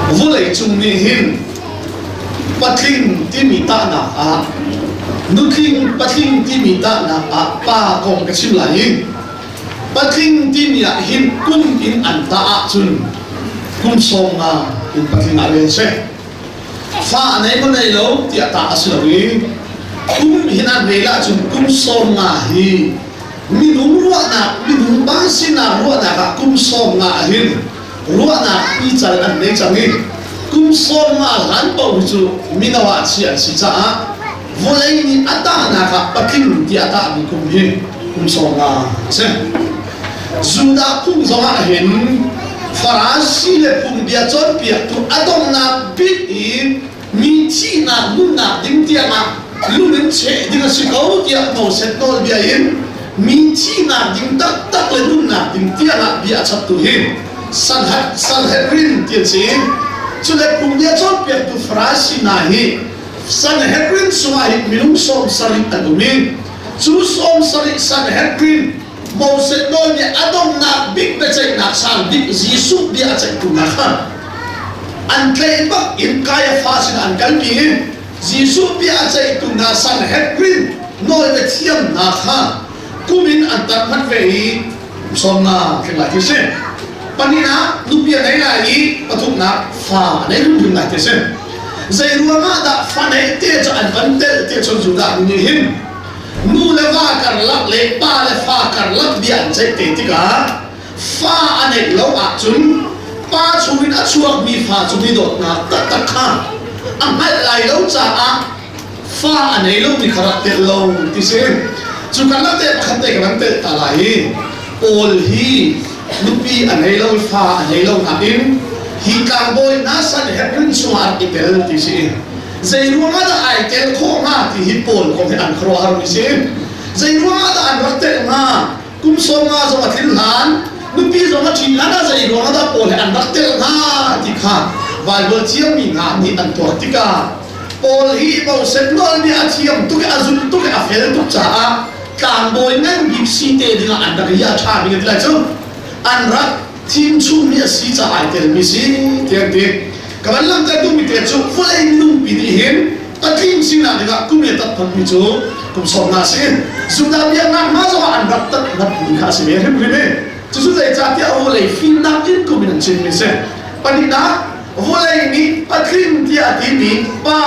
Vawleicung nih hin patling timi tahnak ah nutling patling timi tahnak ah pa kong ka chim lai i patling timi ah hin kum in an tah ahcun kum 50 in patling ah rel seh. Fa nei maw nei lo tiah tah a si lo i kum hin an rel ahcun kum 50 hi minung ruahnak minung pa sinak ruahnak ah kum 50 hin ruahnak pical an nei cang i kum 50 hlan paoh hi cu mino ah chi an si caah vawlei nih a tahnak ah patling ti a tahmi kum hi kum 50 a si. Judah phung zongah hin Farasi le phungbia cawnpiaktu a donghnak bik i mi thihnak nunnak ding tiangah lung in cheh ding a si ko tiah Moses nawlbia in mi thihnak ding taktak le nunnak ding tiangah bia a chaptu hi Sanhedrin ti an si. Cule phungbia cawnpiaktu Farasi hna hi Sanhedrin chungah hin minung 70 an um i cu 70 Sanhedrin Moses nawlbia a donghnak bik biaceihnak sang bik Jesuh bia a ceihtu hna kha an tlaih bak in Kaiafa sinah an kalpi i Jesuh bia a ceihtu hna Sanhedrin nawlbia thiam hna kha kum in an tat hmat ve i 50 tling lai ti si. Pahnihnak nupi a nei lai i pathumnak fa a nei hrimhrim lai ti si. Zei ruangah dah fa neih te cu an van telh ti cun Judah mi nih hin nu le va karlak le pa le fa karlak bia an ceih te tikah fa a neih lo ahcun pa chungin a chuakmi fa cu mi dawtnak taktak kha a hngalh lai lo caah fa a nei lomi kha rak telh lo ti si. Cu karlak te pakhat te ka van telh ta lai i Paul hi nupi a nei lo i fa a nei lo nain hi tlangbawi hna Sanhedrin chungah a rak i tel ti si. Zei ruangah dah ai tel khawh hnga ti hi Paul kong hi an khuaruahhar mi si. Zei ruangah dah an rak tel hnga? Kum 50 zong a tlin hlan, nupi zong a ṭhin hlan ah zei ruangah dah Paul hi an rak tel hnga ti kha Baibal thiammi hna nih an tuak tikah Paul hi Moses nawlbia a thiam tuk i a zul tuk i a fel tuk caah tlangbawi ngan bik si te dingah an rak i a ṭha bik an ti lai cu. An rak thim chungmi a si caah ai telmi si tiah an ti. Ka van langhter duhmi te cu vawlei minung pi nih hin patling sinak dingah kum le tatpatmi cu kum 50 si. Judah biaknak hna zongah an rak tatpatmi kha a si ve hrimhrim i cucu zeicahtiah vawlei fimnak in kum in an chimmi si. Pahnihnak, vawlei nih patling tiah a timi pa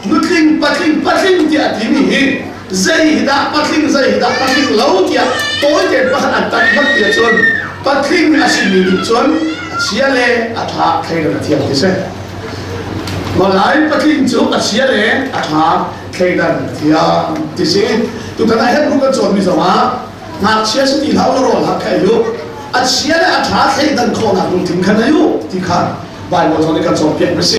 nutling patling patling tiah a timi hi zei hi dah patling zei hi dah patling lo tiah tawi tein pakhat an tat hmat ti ahcun patling a simi nih cun a chia le a ṭha thleidan a thiam ti si. Malai patling cu a chia le a ṭha thleidan a thiam ti si. Tutan ah Hebrew kan cawnmi zongah ngakchia si ti hlah u rawl hak kha ei u a chia le a ṭha thleidan khawhnak lungthin kha nei u ti kha Bible zong nih kan cawnpiak mi si.